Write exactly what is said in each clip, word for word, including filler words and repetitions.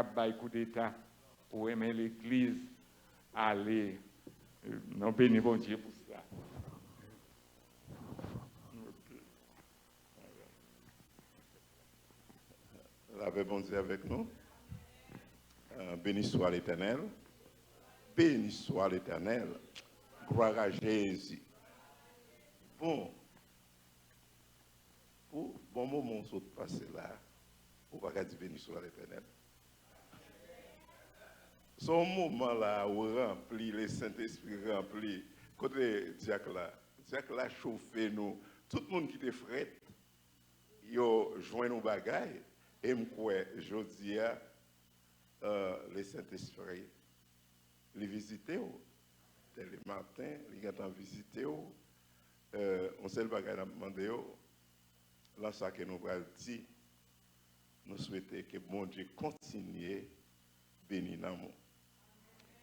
ap bay koudeta, ou renmen legliz ale. Nou beni Bondye pou sa. Lapè Bondye avèk nou. Euh, béni soit l'Éternel. Béni soit l'Éternel. Gloire à Jésus. Bon, pou bon moman w sot pase la, ou pa ka di béni soit l'Éternel. Se yon moman la, ou ranpli, le Sentespri ranpli. Kote dyak la? Dyak la chofe nou. Tout moun ki te frèt, yo jwenn yon bagay. E m kwè, jodi a, euh, le Sentespri, li vizite w. Tè le maten, li gentan vizite w. Euh, yon sèl bagay n ap mande w, lan sa ke nou pral di, nou swete ke Bondye kontinye beni nanm ou.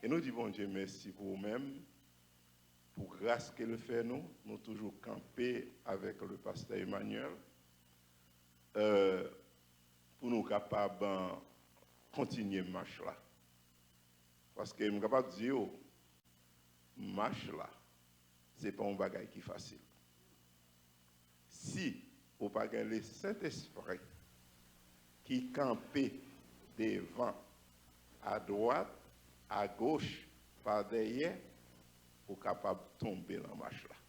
E nou di Bondye mèsi pou ou menm, pou gras ke l fè nou. Nou toujou kanpe avèk le pastè Emmanuel, euh, pou nou kapab, euh, kontinye mach la. Paske m kapab di w, mach la, se pa yon bagay ki fasil. Si ou pa gen le Sentespri ki kanpe devan, adwat, agoch, pa dèyè, ou kapab tonbe nan mach la.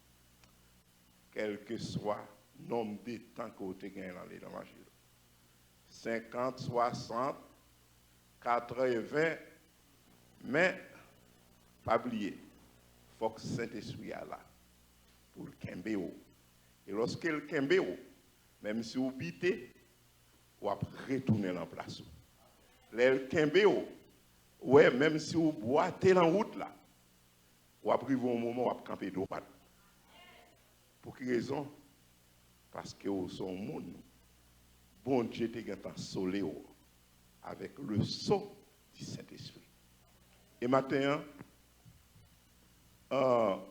Kèlkeswa nonb de tan ke w te gen nan levanjil, senkant, swasant, katreven, men pa bliye, fòk Sentespri a la pou l kenbe w. E lòske l kenbe w, menm si w bite, w ap retounen nan plas ou. Lè l kenbe w, ou wè, menm si w bwate nan wout la, w ap rive yon moman w ap kanpe dwat. Pou ki rezon? Paske w se yon moun Bondye te gentan sole w avèk le sceau du Saint-Esprit. E maten an, an,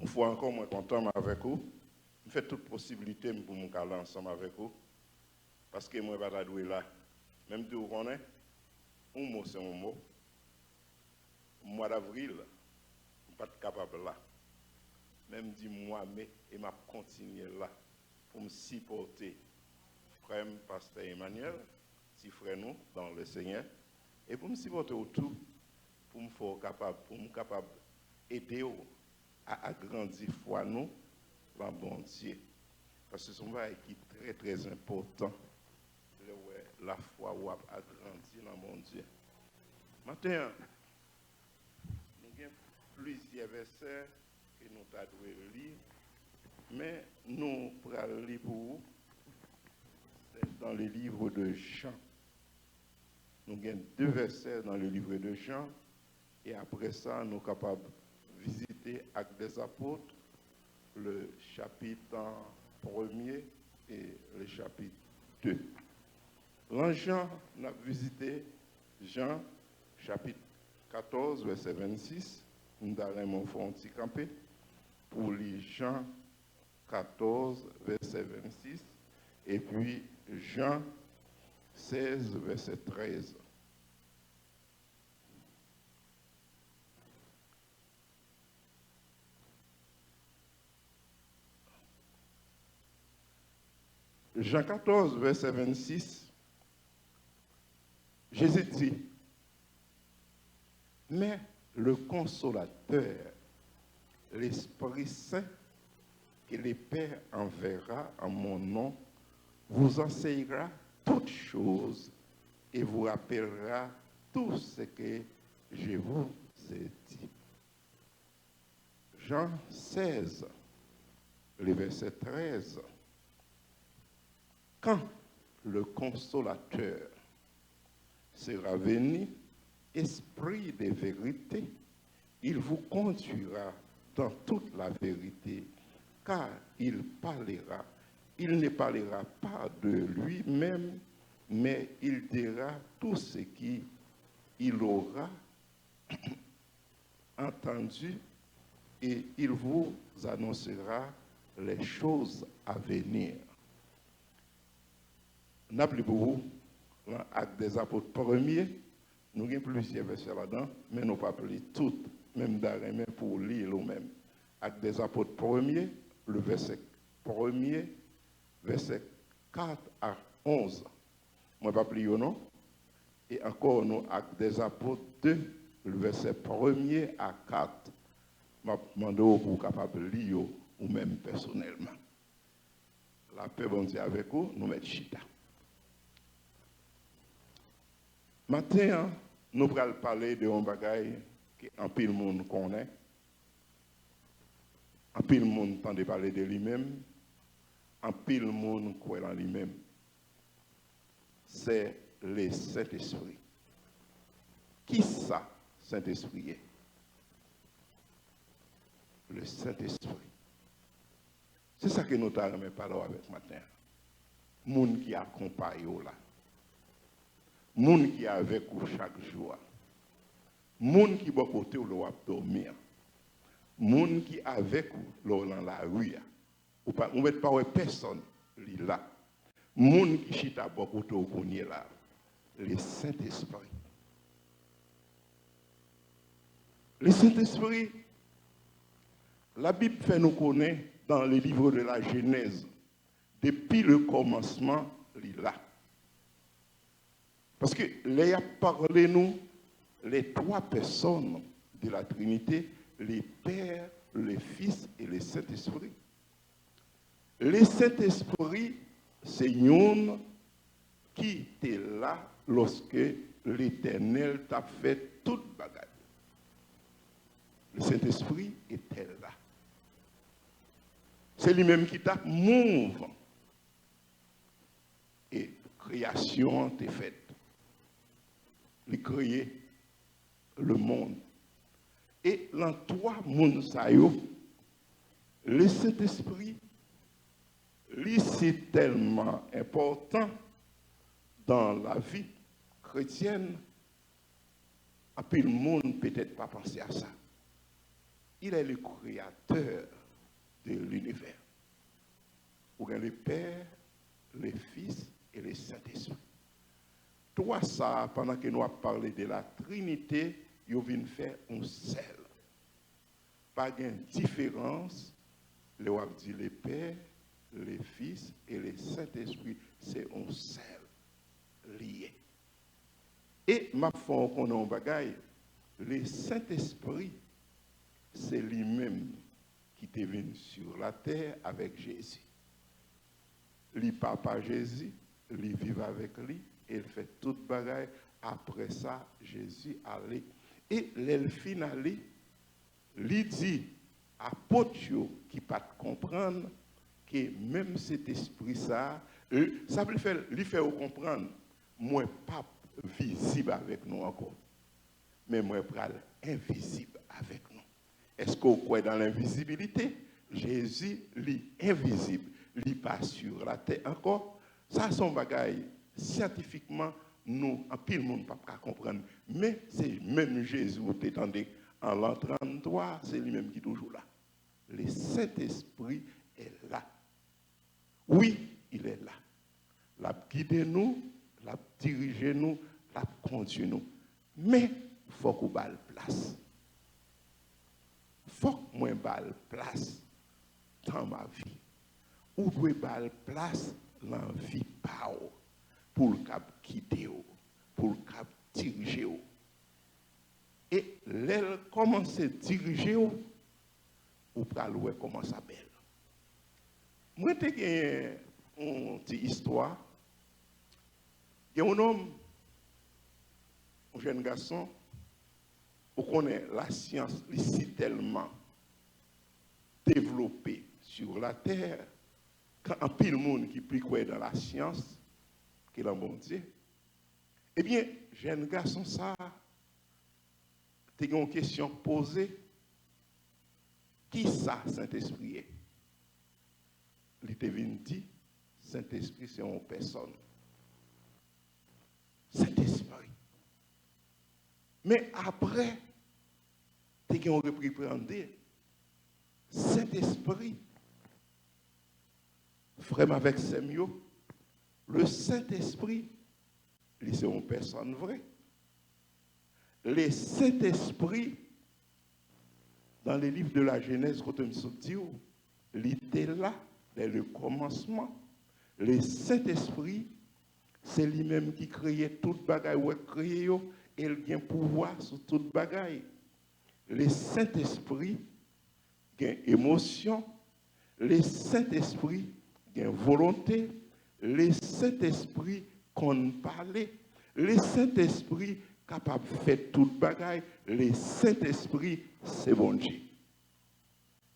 yon fwa ankò, mwen kontan m avèk ou. M fè tout posiblite m pou m ka la ansanm avèk ou. Paske mwen pa ta dwe la. Men m di w konnen, yon mo se yon mo. Mwa davril, m pa t kapab la. Men m di mwa me, e m ap kontinye la pou m sipòte frè m, pastè Emmanuel, ti frè nou dans le Seigneur, e pou m sipòte w tou, pou m fè w kapab, pou m kapab ede w a agrandi fwa nou nan Bondye. Paske se yon bagay ki trè, trè enpòtan. Lè w wè lafwa w ap agrandi nan Bondye. Maten an, nou gen plizyè vèsè ke nou ta dwe li, men nou pral li pou ou. C'est dans le livre de Jean. Nou gen de vèsè dans le livre de Jean, e apre sa, nou kapab vizite Actes des Apôtres, le chapitre premier et le chapitre deux. Lan Jan, n ap vizite Jan, chapit katòz, vèsè vennsis. M ta renmen w fè yon ti kanpe pou li Jan katòz, vèsè vennsis, epi Jan sèz, vèsè trèz. Jan katòz, vèsè vennsis, Jezi di, Mais le Consolateur, l'Esprit Saint, que le Père enverra en mon nom, vous enseignera toutes choses et vous rappellera tout ce que je vous ai dit. Jean seize, le verset treize. Quand le Consolateur sera venu, Esprit de vérité, il vous conduira dans toute la vérité, car il parlera, il ne parlera pas de lui-même, mais il dira tout ce qu'il aura entendu, et il vous annoncera les choses à venir. N ap li pou ou, nan Actes des Apôtres premye, nou gen plizyè vèsè ladan, men nou p ap li tout, men m ta renmen pou w li l ou menm. Actes des Apôtres premye, le verset premye, vèsè kat a onz. Mwen p ap li yo non. E ankò, nou Actes des Apôtres de, le vèsè premye a kat. M ap mande w pou w kapab li yo ou menm pèsonèlman. Lapè Bondye avèk ou, nou mèt chita. Maten an, nou pral pale de yon bagay ke anpil moun konnen, anpil moun tande pale de li menm, anpil moun kwè nan li menm. Se le Sentespri. Kisa Sentespri ye? Le Sentespri. Se sa ke nou ta renmen pale w avèk maten an. Moun ki akonpaye w la. Moun ki avèk ou chak jou a. Moun ki bò kote w lè w ap dòmi an. Moun ki avèk ou lè w nan lari a. Ou pa, ou mèt pa wè pèsonn, li la. Moun ki chita bò kote w kounye la, le Sentespri. Le Sentespri, Labib fè nou konnen dans le livre de la Genèse, depi le kòmansman, li la. Paske lè y ap pale nou, les trois personnes de la Trinité, le Père, le Fils et le Saint-Esprit. Le Sentespri se youn ki te la lòske Letènèl t ap fè tout bagay. Le Sentespri etè la. Se li menm ki t ap move. E kreyasyon an te fèt. Li kreye lemonn. E nan twa moun sa yo, le Sentespri, li si tèlman enpòtan dans la vie chrétienne, anpil moun petèt pa panse a sa. Il est le créateur de l'univers. Ou gen le Père, le Fils et le Saint-Esprit. Twa sa, pandan ke nou ap pale de la Trinité, yo vin fè yon sèl. Pa gen diferans lè w ap di le Père, le Fils et le Saint-Esprit, se yon sèl li ye. E m ap fè w konnen yon bagay, le Sentespri, se li menm ki te vin sur la terre avec Jésus. Li papa Jezi, li viv avèk li, e l fè tout bagay. Apre sa, Jezi ale. E lè l fin ale, li di apot yo ki pa t konprann ke menm Sentespri sa a, e, sa vle fè, li fè yo konprann, mwen p ap vizib avèk nou ankò, men mwen pral envizib avèk nou. Èske w kwè dans l'invisibilité? Jezi, li envizib, li pa sur la terre ankò. Sa se yon bagay syantifikman nou, anpil moun p ap ka konprann. Men se menm Jezi ou te tande an lan tranntwa, se li menm ki toujou la. Le Saint-Esprit est là. Wi, il est là. L ap gide nou, l ap dirije nou, l ap kondui nou. Men, fòk ou ba l plas. Fòk mwen ba l plas dans ma vie. Ou dwe ba l plas nan vi pa w, pou l kab gide w, pou l kab dirije w. E lè l kòmanse dirije w, ou pral wè kòman sa bèl. Mwen te genyen yon ti istwa. Gen yon nonm, yon jèn gason, ou konnen lasyans, li si tèlman devlope sur la terre, ke anpil moun ki pi kwè dans la science ke dans Bondye. Ebyen, jèn gason sa a te gen yon kesyon poze, kisa Sentespri ye? Li te vin di, Sentespri se yon pèsòn. Sentespri. Men apre, te gen yon repriprande. Sentespri, frè m avèk sè m yo, Le Sentespri, li se yon pèsòn vre. Le Sentespri, dans le livre de la Genèse, kote m sot di w, li te la, dès le commencement. Le Sentespri, se li menm ki kreye tout bagay ou wè k kreye yo, e l gen pouvwa sou tout bagay. Le Sentespri gen emosyon, le Sentespri gen volonte, le Sentespri konn pale, le Sentespri kapab fè tout bagay, le Sentespri se Bondye.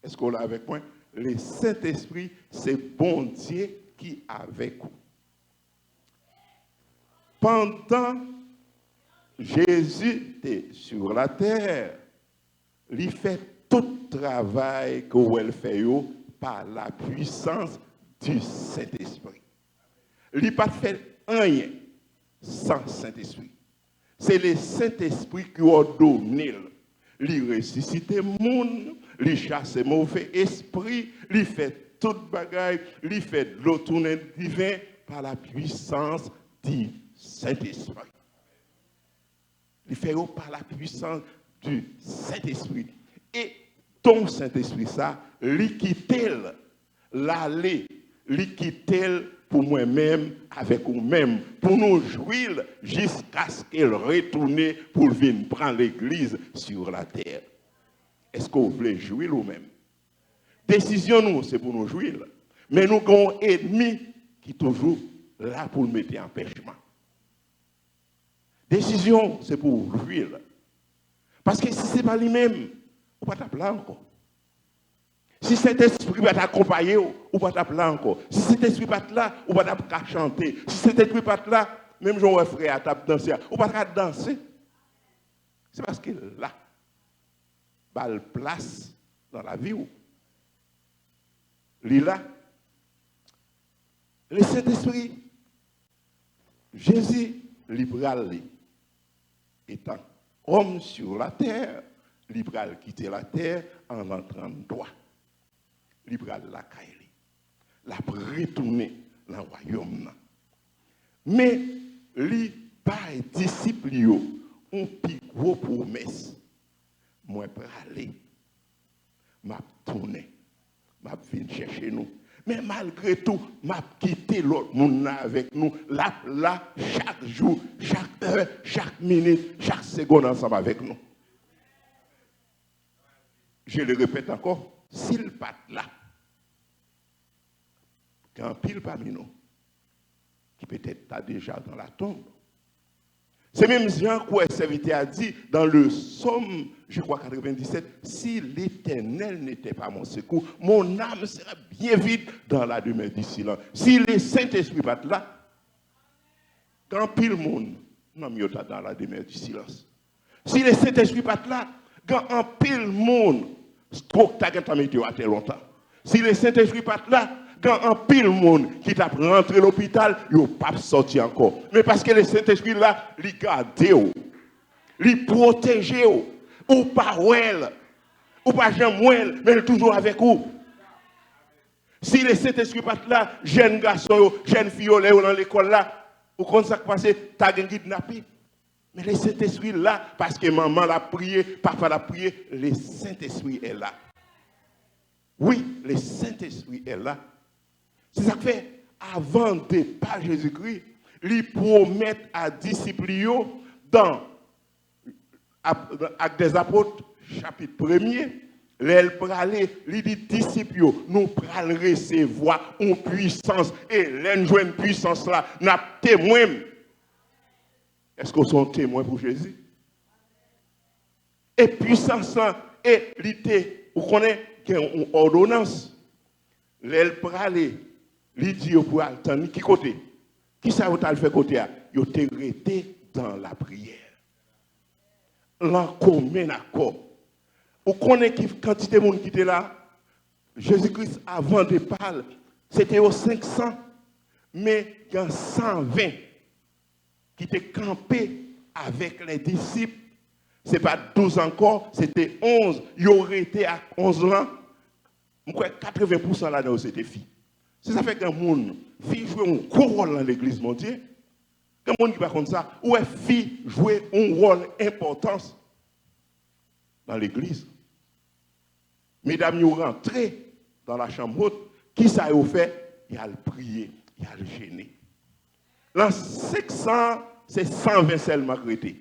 Èske w la avèk mwen? Le Sentespri se Bondye ki avèk ou. Pandan Jezi te sur la tè, li fè tout travay ke w wè l fè yo pa la puissance du Saint-Esprit. Li pa t fè anyen san Sentespri. Se le Sentespri ki òdone l. Li resisite moun, li chase move espri, li fè tout bagay, li fè dlo tounen diven pa la puissance du Saint-Esprit. Li fè yo pa la puissance du Saint-Esprit. E don Sentespri sa, li kite l, l ale, li kite l pou mwen menm avèk ou menm, pou nou jwi l jiskaske l retounen pou l vin pran legliz sur la tè. Èske w vle jwi l ou menm? Desizyon nou, se pou nou jwi l. Men nou gen yon ènmi ki toujou la pou l mete anpèchman. Desizyon w, se pou w jwi l. Paske si se pa li menm, ou pa t ap la ankò. Si Sentespri pa t akonpaye w, ou pa t ap la ankò. Si Sentespri pa t la, ou pa t ap ka chante. Si Sentespri pa t la, menm jan w wè frè a t ap danse a, ou pa t ka danse. Se paske l la. Ba l plas nan lavi w. Li la. Le Sentespri, Jezi, li prale. Etan homme sur la terre, li pral kite latè an l'an tranntwa. Li pral lakay li. L ap retounen nan wayòm nan. Men, li bay disip li yo yon pi gwo pwomès. Mwen prale. M ap tounen. M ap vin chèche nou. Men malgre tou, m ap kite lòt moun nan avèk nou. L ap la chak jou, chak è, chak minit, chak segonn ansanm avèk nou. Je le répète encore, si l pa t la, gen anpil pami nou ki petèt ta deja dans la tombe. Se menm jan kwè sèvitè a di dans le psaume, je crois, quatre-vingt-dix-sept, si l'Éternel n'était pas mon secours, mon âme serait bien vite dans la demeure du silence. Si le Sentespri pa t la, gen anpil moun, nanm yo ta dans la demeure du silence. Si le Sentespri pa t la, gen anpil moun, stroke ta gentan mete yo atè lontan. Si le Sentespri pa t la, gen anpil moun ki t ap rantre lopital, yo p ap sòti ankò. Men paske le Sentespri la, li gade w. Li pwoteje w. Ou pa wè l. Ou pa janm wè l, men l toujou avèk ou. Si le Sentespri pa t la, jèn gason yo, jèn fi yo, lè yo nan lekòl la, ou konn sa k pase, ta gen kidnape. Men le Sentespri la, paske manman l ap priye, papa l ap priye, le Sentespri est là. Wi, le Sentespri est là. Se sa k fè, avan depa Jezikri, li pwomèt a disip li yo, dans Ap-, Actes des Apôtres, chapit premye, lè l prale, li di disip yo, nou pral resevwa yon pwisans, e lè n jwenn pwisans la, n ap temwen m. Èske w se yon temwen pou Jezi? E pwisans lan, e li te, ou konnen, gen yon òdonans. Lè l prale, li di yo pou al tann li ki kote? Kisa yo t al fè kote a? Yo te rete dans la prière. Lan komen akò. Ou konnen ki kantite moun ki te la? Jezi Kris, avan depa l, se te yo senk san, men gen san ven ki te kanpe avèk lè disip. Se pa douz ankò, se te onz. Yo rete ak onz lan. M kwè katreven pousan ladan yo se te fi. Se sa fè gen moun, fi jwe yon gwo wòl nan legliz Bondye. Gen moun ki pa konn sa. Ou wè fi jwe yon wòl enpòtans nan legliz. Medam yo rantre nan lachanm wot, kisa yo fè? Y al priye, y al jene. Nan senk san, se san ven sèlman k rete.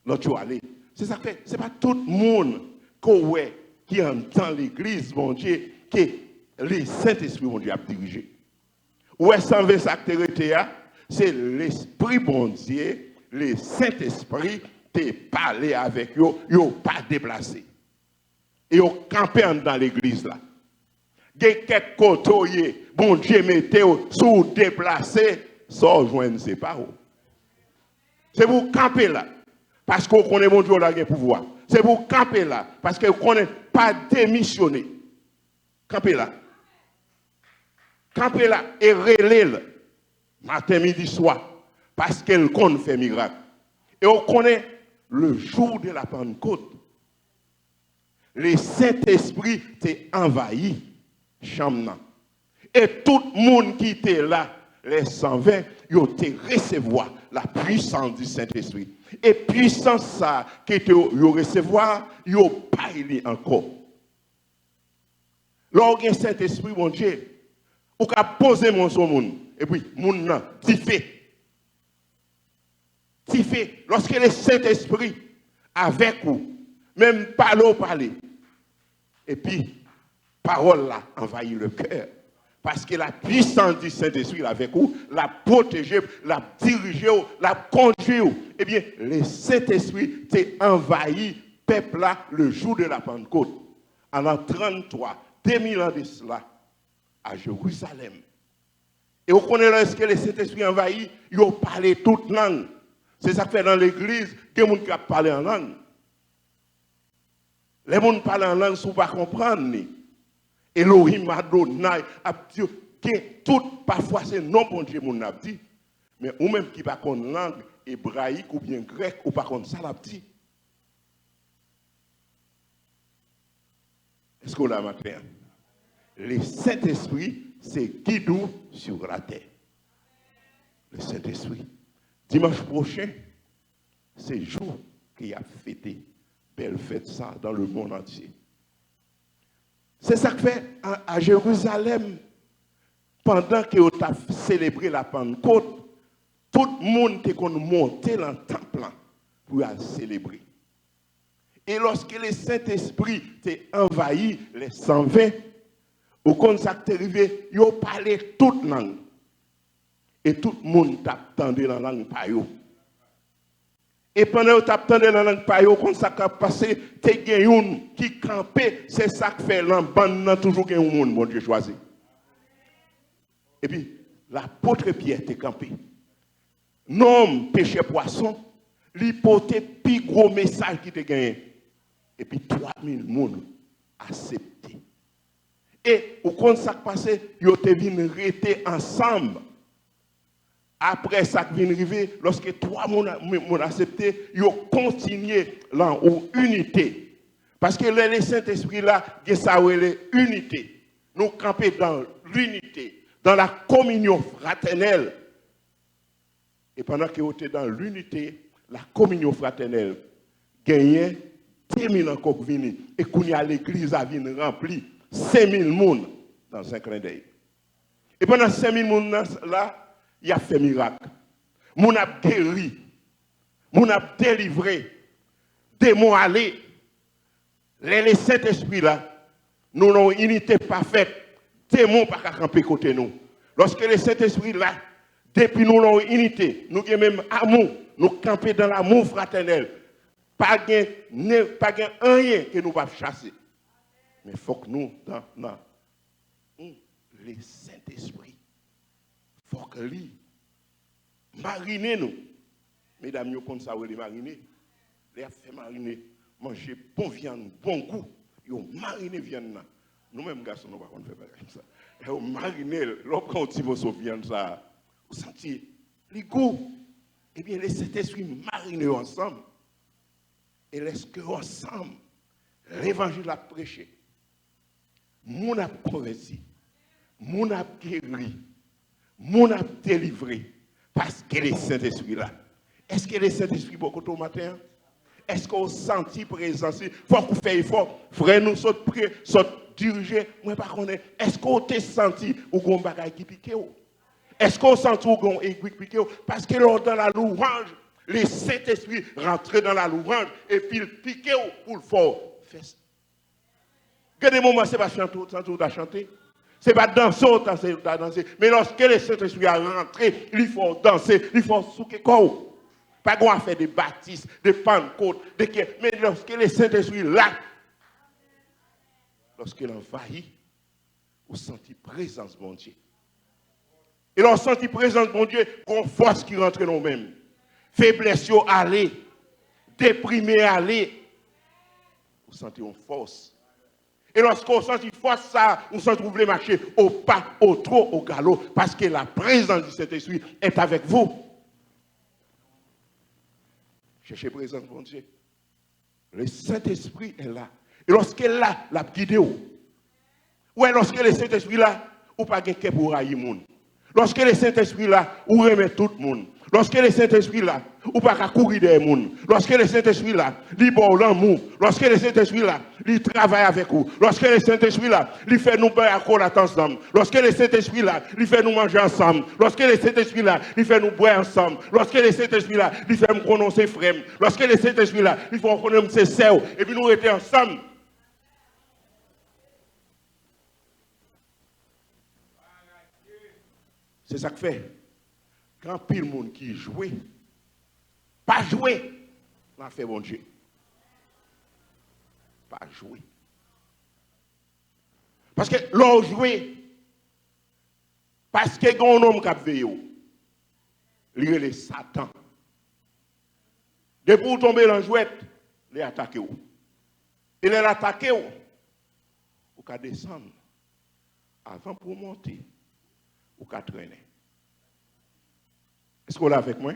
Lòt yo ale. Se sa k fè, se pa tout moun ke w wè ki anndan legliz Bondye ke le Sentespri Bondye ap dirije. Ou wè san ven sa k te rete a, se Lespri Bondye, le Sentespri te pale avèk yo, yo pa deplase. E yo kanpe anndan legliz la. Gen kèk kote w ye, Bondye mete w, si w deplase, sa w jwenn se pa w. Se pou w kanpe la, paske w konnen Bondye w la gen pouvwa. Se pou w kanpe la, paske w konnen pa demisyone. Kanpe la. Kanpe la e rele l maten, midi, swa, paske l konn fè mirak. E w konnen, le jour de la Pentecôte, le Sentespri te anvayi chanm nan. E tout moun ki te la, lè san ven, yo te resevwa la puissance du Saint-Esprit. E pisans sa ke te yo resevwa, yo bay li ankò. Lè w gen Sentespri Bondye, ou ka poze men w sou moun, epi moun nan dife. Dife, lòske le Sentespri avèk ou, menm pale w pale, epi pawòl la anvayi le kè. Paske la puissance du Saint-Esprit avèk ou, l ap pwoteje w, l ap dirije w, l ap kondui w. Ebyen, le Sentespri te anvayi pèp la le jour de la Pentecôte, an l'an trannntwa, de mil an de sila, a Jerizalèm. E w konnen lèske le Sentespri anvayi, yo pale tout lang. Se sa k fè nan legliz, gen moun k ap pale an lang. Lè moun pale an lang, si w pa konprann li, Elohim Adonai ap di, gen tout, pafwa se non Bondye moun nan ap di. Men ou menm ki pa konn lang ebrayik oubyen grèk, ou pa konn sa l ap di. Èske w la maten an? Le Sentespri se gid ou sur la tè. Le Sentespri. Dimanch pwochen, se jou ke y ap fete bèl fèt sa dans le monde entier. Se sa k fè a, a Jerizalèm, pandan ke yo t ap selebre la Pannkot, tout moun te konn monte nan tanp lan pou y al selebre. E lòske le Sentespri te anvayi lè san ven, ou konn sa k te rive? Yo pale tout lang. E tout moun t ap tande nan lang pa yo. E pandan yo t ap tande nan lang pa yo, ou konn sa k ap pase? Te gen youn ki kanpe, se sa k fè nan bann nan toujou gen yon moun Bondye chwazi. Epi, lapot Pyè te kanpe. Nonm pechè pwason, li pote pi gwo mesaj ki te genyen. Epi twa mil moun asepte. E ou konn sa k pase? Yo te vin rete ansanm. Apre sa k vin rive, lòske twa moun, moun asepte, yo kontinye lan yon inite. Paske lè le Sentespri la, gen sa yo rele inite. Nou kanpe dans l'unité, dans la communion fraternelle. E pandan ke yo te dans l'unité, la communion fraternelle, genyen de mil ankò k vini. E kounye a, legliz la vin ranpli, senk mil moun dans un clin d'œil. E pandan senk mil moun nan la, y ap fè mirak. Moun ap geri. Moun ap delivre. Demon ale. Lè le Sentespri la, nou nan yon inite pafèt, demon pa ka kanpe kote nou. Lòske le Sentespri la, depi nou nan yon inite, nou gen menm amou, nou kanpe dans l'amour fraternel. Pa gen, pa gen anyen ke nou p ap chase. Men fòk nou dans, dans, hmm, le Sentespri. Fòk li marine nou. Medam yo konn sa yo rele marine. Lè y ap fè marine, manje bon vyann, bon gou, yo marine vyann nan. Nou menm gason, nou pa konn fè bagay sa. Lè yo marine l, lè w pran yon ti moso vyann sa, ou santi li gou. Ebyen, le Sentespri marine yo ansanm. E lèske yo ansanm, levanjil ap preche. Moun ap konvèti. Moun ap geri, moun ap delivre, paske Lesentespri la. Èske Lesentespri bò kote w maten an? Èske w santi prezans li? Fòk ou fè efò. Frè nou sot priye, sot dirije, mwen pa konnen. Èske w te santi ou gen yon bagay ki pike w? Èske w santi w gen yon egwi k pike w? Paske lè w dans la louange, Lesentespri rantre dans la louange, epi l pike w pou l fè w fè sa. Gen de moman, se pa chante w santi w ta chante. Se pa danse w ta, se, ta danse. Men lòske Lesentespri a rantre, li fè w danse, li fè w souke kò w. Pa gen afè de batis, de pannkot, de kè. Men lòske Lesentespri la, lòske l anvayi, ou santi prezans Bondye. E lè w santi prezans Bondye, gon fòs ki rantre nan w menm. Feblès yo ale, deprime ale. Ou santi yon fòs. E lòske w santi fòs sa, ou santi w vle mache o pa, o tro, o galo, paske la prezans di Sentespri est avec vous. Chèche prezans Bondye. Le Saint-Esprit est là. E lòske l la, l ap gide w. Ou wè, lòske le Sentespri la, ou pa gen kè pou w rayi moun. Lòske le Sentespri la, ou renmen tout moun. Lòske le Sentespri la, ou pa ka kouri dèyè moun. Lòske le Sentespri la, li ba w lanmou. Lòske le Sentespri la, li travay avèk ou. Lòske le Sentespri la, li fè nou bay akolat ansanm. Lòske le Sentespri la, li fè nou manje ansanm. Lòske le Sentespri la, li fè nou bwè ansanm. Lòske le Sentespri la, li fè m konnen w se frè m. Lòske le Sentespri la, li fè w konnen m se sè w. Epi nou rete ansanm. Se sa k fè, gen anpil moun ki jwe, pa jwe nan afè Bondye. Pa jwe. Paske lè w jwe, paske gen yon nonm k ap veye w. Li rele Satan. Depi w tonbe nan jwèt, li atake w. E lè l atake w, ou ka desann. Avan pou w monte, ou ka trennen. Èske w la avèk mwen?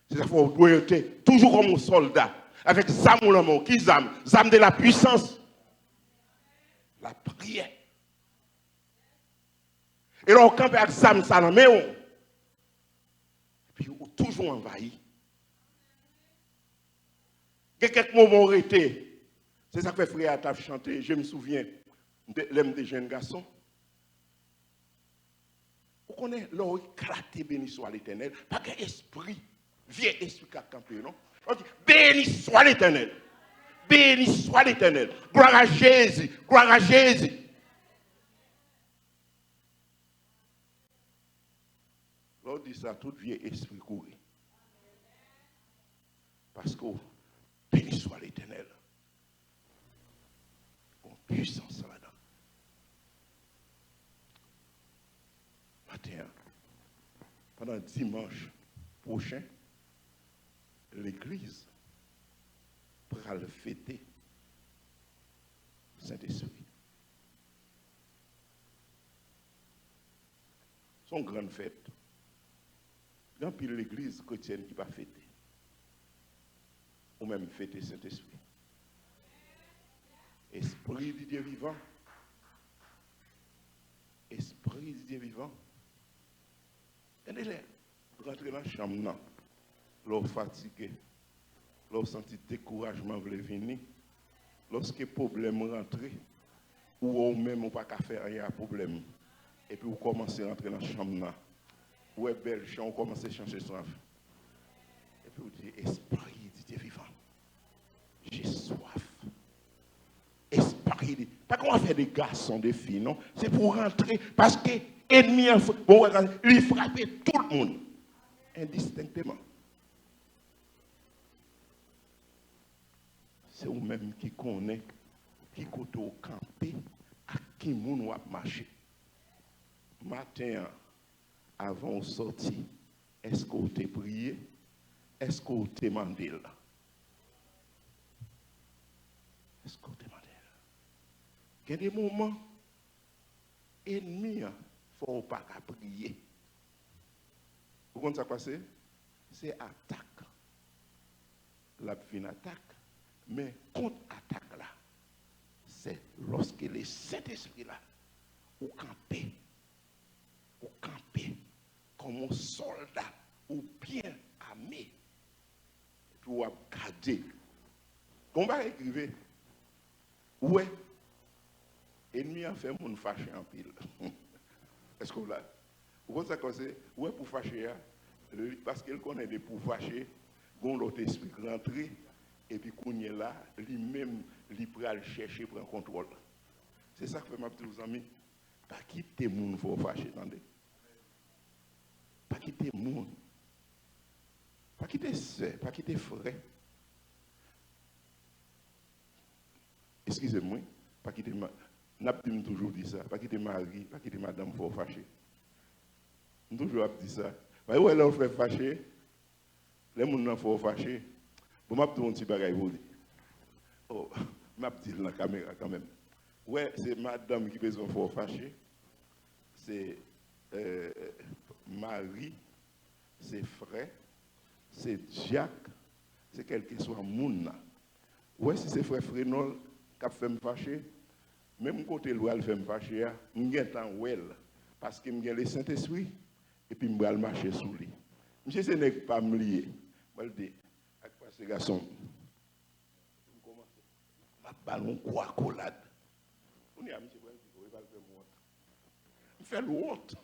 Se sa fè w dwe rete toujou kòm yon sòlda, avèk zam ou nan men w. Ki zam? Zam de la puissance. Lapriyè. E lè w kanpe ak zam sa nan men w, epi ou toujou anvayi. Gen kèk moman w rete. Se sa k fè frè a t ap chante, je me souviens, m te, lè m te jèn gason. Ou konnen, lè w eklate, beni swa Letènèl, pa gen espri, vye espri k ap kanpe, non. Ou di, beni swa Letènèl. Beni swa Letènèl. Glwa a Jezi. Glwa a Jezi. Lè w di sa, tout vye espri kouri. Paske w beni swa Letènèl. Gon pwisans ladan. Maten an, pandan dimanch pwochen, legliz pral fete Sentespri. Se yon grann fèt. Gen anpil legliz kretyèn ki pa fete. Ou menm fete Sentespri. Esprit du Dieu vivant. Esprit du Dieu vivant. Gen de lè, ou rantre nan chanm nan, lè w fatige, lè w santi dekourajman vle vini, lòske pwoblèm rantre, ou wè w menm ou pa ka fè anyen a pwoblèm, epi w kòmanse rantre nan chanm nan, ou wè bèl chan, ou kòmanse chante chan, epi w di, Esprit du Dieu vivant, j'ai soif. Espri, pa gen afè de gason, de fi, non. Se pou w rantre, paske enmi an, bon, li frape tout moun, endistenkteman. Se ou menm ki konnen ki kote w kanpe, ak ki moun w ap mache. Maten an, avan w sòti, èske w te priye? Èske w te mande l? Èske w te mande l? Gen de moman, enmi an fè w pa ka priye. Ou konn sa k pase? Se atak. L ap vin atak. Men kont atak la, se lòske le Sentespri la Ou kanpe. Ou kanpe kòm yon sòlda, ou byen ame. Epi w ap gade. Gon bagay ki rive. Ou wè, enmi an fè moun fache anpil. Èske w la? Ou konn sa k pase? Ou wè, pou fache a, li, paske l konnen depi w fache, gon lòt espri k rantre, epi kounye la, li menm, li pral chèche pran kontwòl. Se sa k fè m ap di w, zanmi, pa kite moun fè w fache, tande. Pa kite moun. Pa kite sè, pa kite frè. Eskize m, wi. Pa kite ma-, n ap di m toujou di sa. Pa kite mari, pa kite madanm fè w fache. M toujou ap di sa. Paske ou wè lè w fè fache, lè moun nan fè w fache, bon, m ap di w yon ti bagay pou li. Oh, m ap di l nan kamera kanmenm. Ou wè, se madanm ki bezwen fè w fache, se, eh, mari, se frè, se dyak, se kèlkeswa moun nan. Ou wè, si se frè Frenòl k ap fè m fache, menm kote l pral fè m fache a, m gentan wè l, paske m gen Lesentespri, epi m pral mache sou li. Misye se nèg pa m li ye. M pral di, ak pase gason m. M kòmanse. M ap ba l yon gwo akolad. Kounye a, misye pral di, "Wi, pral fè m wont." M fè l wont.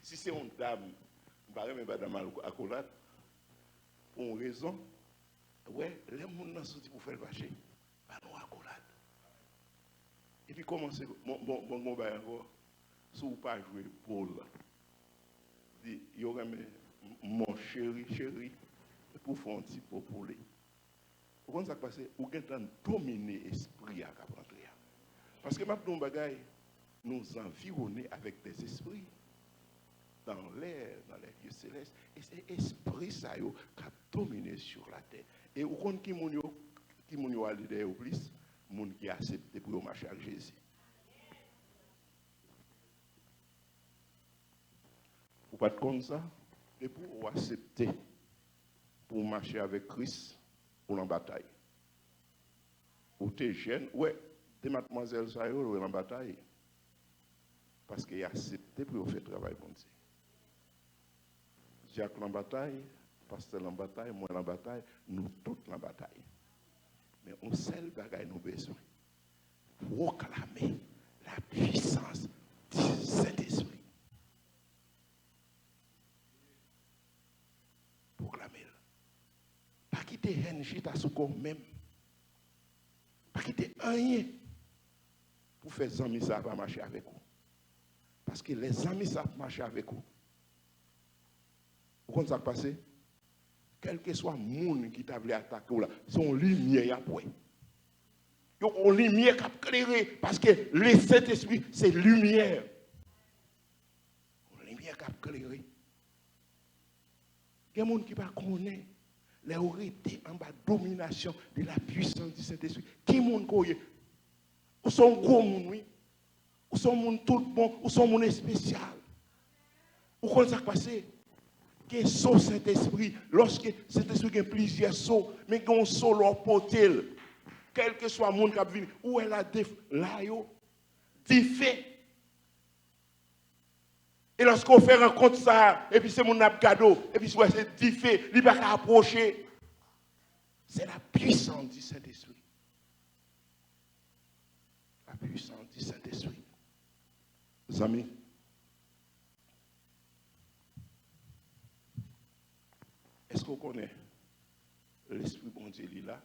Si se yon dam, m pa renmen ba dam al-, akolad. Pou yon rezon, wè, lè moun nan soti pou fè l fache, ba l yon akolad. Epi kòmanse, bon, bon, bon, bon bagay ankò. Si w pa jwe bòl, di, yo renmen mon chéri, chéri, epi w fè yon ti po pou li. Ou konn sa k pase? Ou gentan domine espri a k ap rantre a. Paske m ap di w yon bagay, nous environnés avec des esprits dans l'air, dans les lieux célestes. E se espri sa yo k ap domine sur la terre. E ou konn ki moun yo, ki moun yo ale dèyè yo plis? Moun ki aksepte pou yo mache ak Jezi. Ou pa t konn sa? Depi w aksepte pou w mache avèk Kris, ou nan batay. Ou te jèn, ou wè, de madmwazèl sa yo, yo nan batay. Paske y aksepte pou yo fè travay Bondye. Dyak nan batay, pastè nan batay, mwen nan batay, nou tout nan batay. Men yon sèl bagay nou bezwen, pwoklame la puissance du Saint-Esprit. Pwoklame l. Pa kite hèn chita sou kò w menm. Pa kite anyen pou fè zanmi sa a pa mache avèk ou. Paske lè zanmi sa a ap mache avèk ou, ou konn sa k pase? Kèlkeswa moun ki ta vle atake w la, se yon limyè y ap wè. Yon limyè k ap klere, paske Lesentespri se limyè. Yon limyè k ap klere. Gen moun ki pa konnen, lè ou rete anba dominasyon de la puissance du Saint-Esprit, ki moun ke w ye? Ou se yon gwo moun, wi. Ou se yon moun tout bon, ou se yon moun espesyal. Ou konn sa k pase? Gen so Sentespri. Lòske Sentespri gen plizyè so, men gen yon so lè w pote l. Kèlkeswa moun k ap vini, ou wè la def-, la yo, dife. E lòske w fè rankont sa a, epi se moun nan ap gade w, epi si w wè se dife, li pa ka apwoche. C'est la puissance du Saint-Esprit. La puissance du Saint-Esprit. Zanmi, èske w konnen Lespri Bondye li la?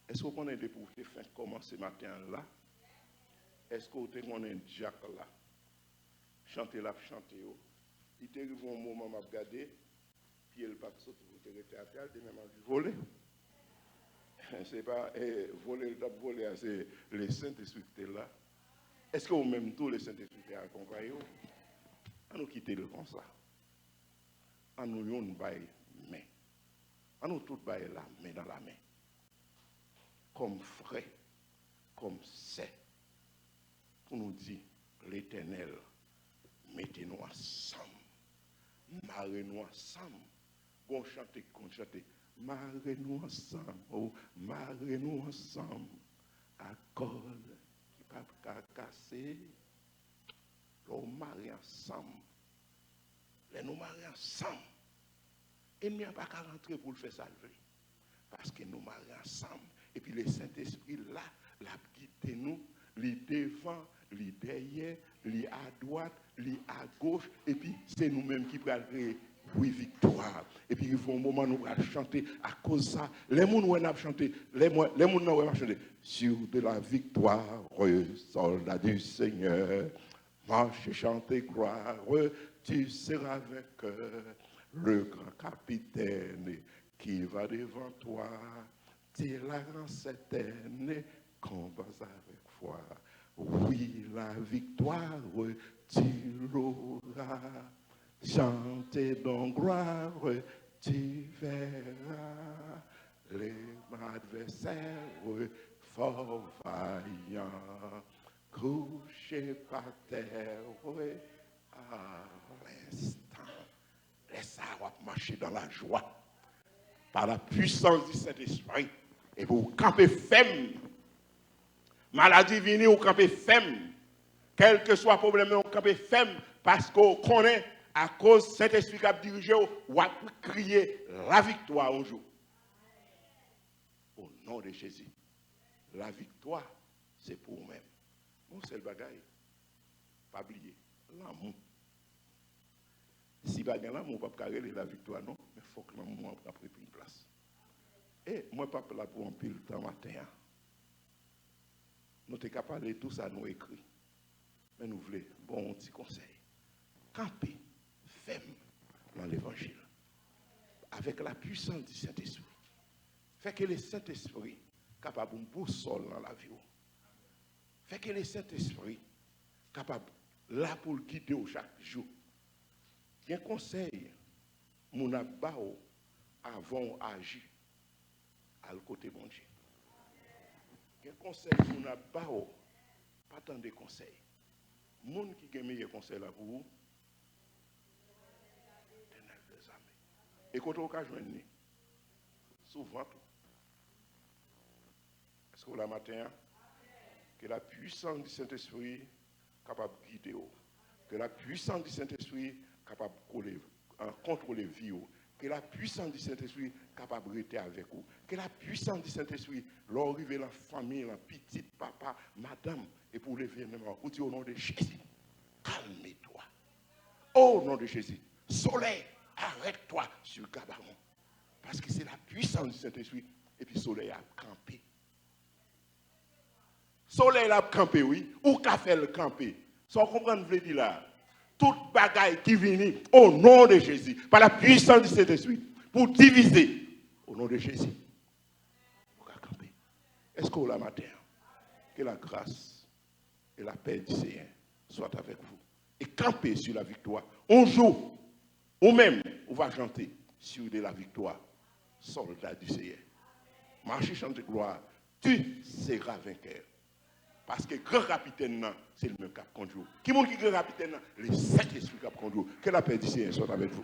Èske w konnen depi w te fenk kòmanse maten an la? Èske w te konnen dyak la? Chante l ap chante yo. Li te rive yon moman m ap gade, pye l pa t soti pou l te rete atè a, l te menm anvi vole. Se pa, eh, vole l t ap vole a, se Lesentespri ki te la. Èske ou menm tou, Lesentespri te akonpaye w? An nou kite l konsa. An nou youn bay men. An nou tout bay la men nan la men. Kòm frè, kòm sè, pou nou di, Letènèl, mete nou ansanm, mare nou ansanm. Gon chante ki konn chante, mare nou ansanm, oh, mare nou ansanm, a kòd ki p ap ka kase. Lè w mare ansanm, lè nou mare ansanm, ènmi an pa ka rantre pou l fè sa l vle. Paske nou mare ansanm. Epi Lesentespri la, l ap gide nou. Li devan, li dèyè, li adwat, li agoch. Epi se nou menm ki pral kreye, wi, viktwa. Epi rive yon moman nou pral chante. Akoz sa, lè moun wè n ap chante, lè mwen, lè moun nan wè m ap chante, sur de la victoire, soldat du Seigneur, marche, chante, gloire, tu seras vainqueur. Le grand capitaine qui va devant toi, tu la rends certaine, combats avec foi. Oui, la victoire, tu l'auras. Chante donc gloire, tu verras. Les adversaires, fort vaillants, couchés par terre, à l'instant. Lè sa a, w ap mache dans la joie. Par la puissance du Saint-Esprit. Epi w kanpe fèm. Maladi vini, w kanpe fèm. Kèlkeswa pwoblèm nan, w kanpe fèm. Paske w konnen, akoz Sentespri k ap dirije w, w ap kriye laviktwa yon jou. Au nom de Jésus. Laviktwa, se pou ou menm. Yon sèl bagay, pa bliye, lanmou. Si pa gen lanmou, w p ap ka rele laviktwa, non, men fòk lanmou an ap reprann plas. E mwen p ap la pou anpil tan maten an. Nou te ka pale tou sa nou ekri. Men nou vle ba w yon ti konsèy. Kanpe fèm nan levanjil. Avec la puissance du Saint-Esprit. Fè ke le Sentespri kapab yon bousòl nan lavi w. Fè ke le Sentespri kapab la pou l gide w chak jou. Gen konsèy moun ap ba w avan w aji. Al kote Bondye. Gen konsèy moun ap ba w, pa tande konsèy. Moun ki gen meyè konsèy la pou ou, Letènèl dèzame. E kote w ka jwenn li? Sou vant ou. Èske w la maten an? Ke la puissance du Saint-Esprit kapab gide w. Ke la puissance du Saint-Esprit kapab kole, an, kontwole vi w. Ke la puissance du Saint-Esprit kapab rete avèk ou. Ke la puissance du Saint-Esprit, lè w rive lan fanmi, lan pitit, papa, madanm, epi w leve men w, ou di, au nom de Jésus, calme-toi. Au nom de Jésus, soleil, arrête-toi sur Gabaon. Paske se la puissance du Saint-Esprit, epi solèy ap kanpe. Solèy la ap kanpe, wi. Ou ka fè l kanpe. Sa w konprann vle di la? Tout bagay ki vini, au nom de Jésus, par la puissance du Saint-Esprit, pou divize, au nom de Jésus, ou ka kanpe. Èske w la maten an? Que la grâce et la paix du Seigneur soient avec vous. Et campez sur la victoire. Un jour, ou menm, ou va chanter sur de la victoire. Soldat du Seigneur. Marche, chante gloire. Tu seras vainqueur. Paske gran kapitèn nan, se li menm k ap kondui w. Ki moun ki gran kapitèn nan? Le Saint-Esprit k ap kondui w. Que la paix du Seigneur soit avec vous.